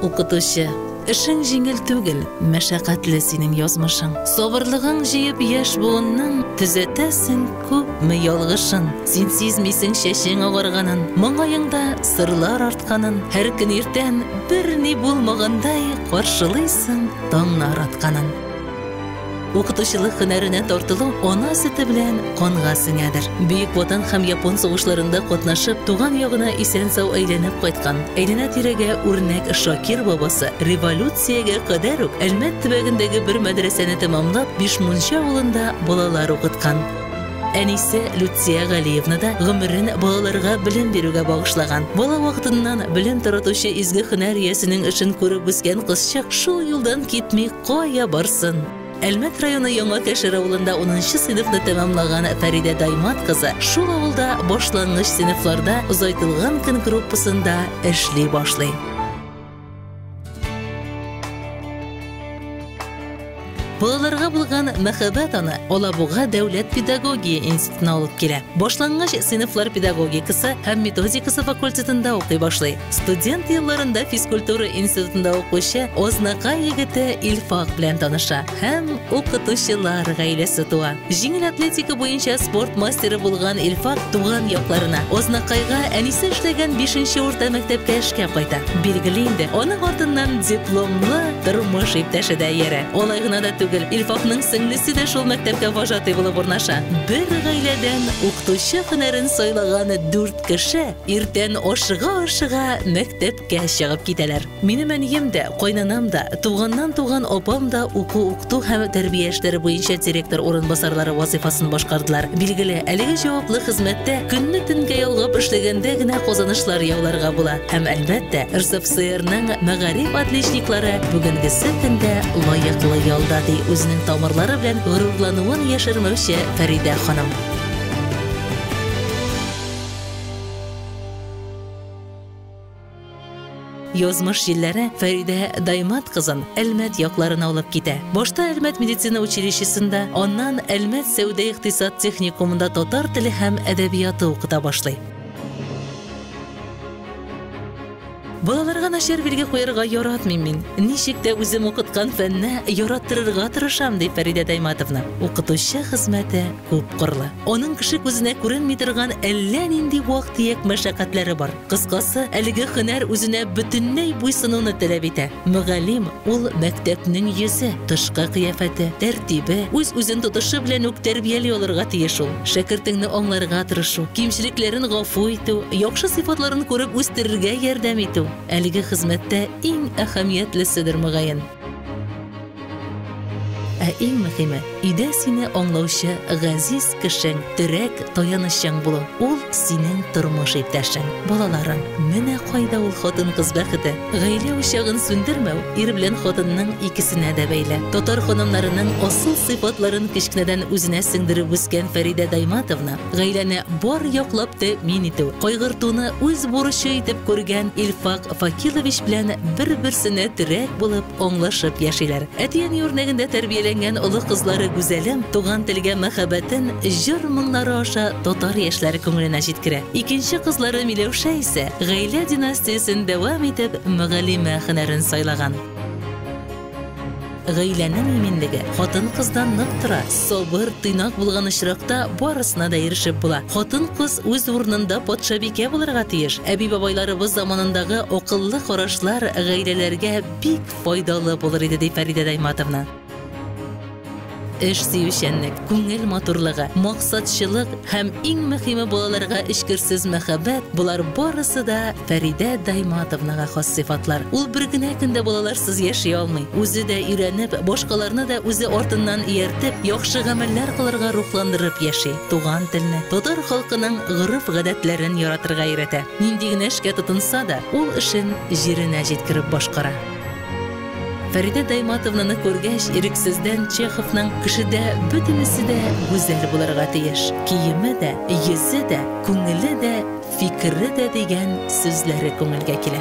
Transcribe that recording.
Укытучы, эшең җиңел түгел, мәшәкатьле синең язмышың. Сабырлыгың җыеп яшь буынның, төзәтәсең күпме ялгышын. Син сизмисең чәчең агарганын, маңгаеңда сырлар артканын. Һәр көн иртән берни булмагандай каршылыйсың таңнар атканын. Укытучылык һөнәренә тартылу ана сөте белән канга сеңәдер. Бөек Ватан һәм Япон сугышларында катнашып, туган ягына исән-сау әйләнеп кайткан, әйләнә-тирәгә үрнәк Шакир бабасы революциягә кадәр үк Әлмәт төбәгендәге бер мәдрәсәне тәмамлап, Бишмунча авылында балалар укыткан. Әнисе Люция Галиевна да гомерен балаларга белем бирүгә багышлаган. Бала вакытыннан белем таратучы изге һөнәр иясенең эшен күреп үскән кызчык шул юлдан китми кая барсын? Әлмәт районы Яңа Кәшер авылында унынчы сыйныфны тәмамлаган Фәридә Даймат кызы шул авылда башлангыч сыйныфларда озайтылган көн группасында эшли башлый. Балаларга булган мәхәббәт аны Алабуга дәүләт педагогия институтына алып килә. Башлангыч сыйныфлар педагогикасы һәм методикасы факультетында укый башлый. Студент елларында физкультура институтында укучы Ознакай егете Илфак белән таныша һәм укытучылар гаиләсе туа. Җиңел атлетика буенча спорт мастеры булган Илфак туган якларына, Ознакайга әнисе эшләгән 5 урта мәктәпкә эшкә кайта. Билгеле инде, аның артыннан дипломлы тормыш иптәше дә иярә. Алай гына да түгел, Илфакның сеңлесе дә шул мәктәпкә вожатый булып урнаша. Бер гаиләдән укытучы һөнәрен сайлаган дүрт кеше Иртән ашыга-ашыга мәктәпкә чыгып китәләр. Минем әнием дә, кайнанам да, туганнан туган апам да уку-укыту һәм тәрбия эшләре буенча директор урынбасарлары вазыйфасын башкардылар. Билгеле, әлеге җаваплы хезмәттә көнне төнгә ялгап эшләгәндә генә казанышлар яуларга була. Һәм, әлбәттә, РСФСРның мәгариф отличниклары бүгенгесе көндә лаеклы ялда, ди үзенең тамырлары белән горурлануын яшермәүче Фәридә ханым. Язмыш җилләре Фәридә Даймат кызын Әлмәт якларына алып китә. Башта Әлмәт медицина училищесында, аннан Әлмәт сәүдә-икътисад техникумында татар теле һәм әдәбияты укыта башлый. Балаларга начар билге куярга яратмыйм мин. Ничек тә үзем укыткан фәнне яраттырырга тырышам, ди Фәридә Дайматовна. Укытучы хезмәте күпкырлы. Аның кеше күзенә күренми торган әллә нинди вак-төяк мәшәкатьләре бар. Кыскасы, әлеге һөнәр үзенә бөтенләй буйсынуны таләп итә. Мөгаллим, ул мәктәпнең йөзе, тышкы кыяфәте, тәртибе, үз-үзен тотышы белән үк тәрбияли алырга тиеш ул. Шәкертеңне аңларга тырышу, кимчелекләрен гафу итү, яхшы сыйфатларын күреп үстерергә ярдәм итү, әлеге хезмәттә иң әһәмиятлеседер, мөгаен. Ә иң мөһиме, өйдә сине аңлаучы газиз кешең, терәк, таянычың булу. Ул синең тормыш иптәшең, балаларың. Менә кайда ул хатын-кыз бәхете. Гаилә учагын сүндермәү ир белән хатынның икесенә дә бәйле. Татар ханымнарының асыл сыйфатларын кечкенәдән үзенә сеңдереп үскән Фәридә Дайматовна гаиләне бар яклап тәэмин итү, кайгыртуны үз бурычы итеп күргән Илфак Факилович белән бер-берсенә терәк булып, аңлашып яшиләр. Әти-әни үрнәгендә тәрбияләнгән олы кызлары Гүзәлем туган телгә мәхәббәтен җыр-моңнары аша татар яшьләре күңеленә җиткерә. Икенче кызлары Миләүшә исә гаилә династиясен дәвам итеп, мөгаллимә һөнәрен сайлаган. Гаиләнең иминлеге хатын-кыздан нык тора. Сабыр, тыйнак булган очракта барысына да ирешеп була. Хатын-кыз үз урынында патшабикә булырга тиеш. Әби-бабайларыбыз заманындагы акыллы карашлар гаиләләргә бик файдалы булыр иде, ди Фәридә Дайматовна. Эш сөючәнлек, күңел матурлыгы, максатчылык һәм иң мөһиме балаларга эчкерсез мәхәббәт, болар барысы да Фәридә Дайматовнага хас сыйфатлар. Ул бер генә көн дә балаларсыз яши алмый. Үзе дә өйрәнеп, башкаларны да үзе артыннан ияртеп, яхшы гамәлләр кылырга рухландырып яши. Туган телне, татар халкының гореф-гадәтләрен яратырга өйрәтә. Нинди генә эшкә тотынса да, ул эшен җиренә җиткереп башкара. Фәридә Дайматовнаны күргәч, ирексездән Чеховның Кешедә бөтенесе дә гүзәл булырга тиеш, киеме дә, йөзе дә, күңеле дә, фикере дә дигән сүзләре күңелгә килә.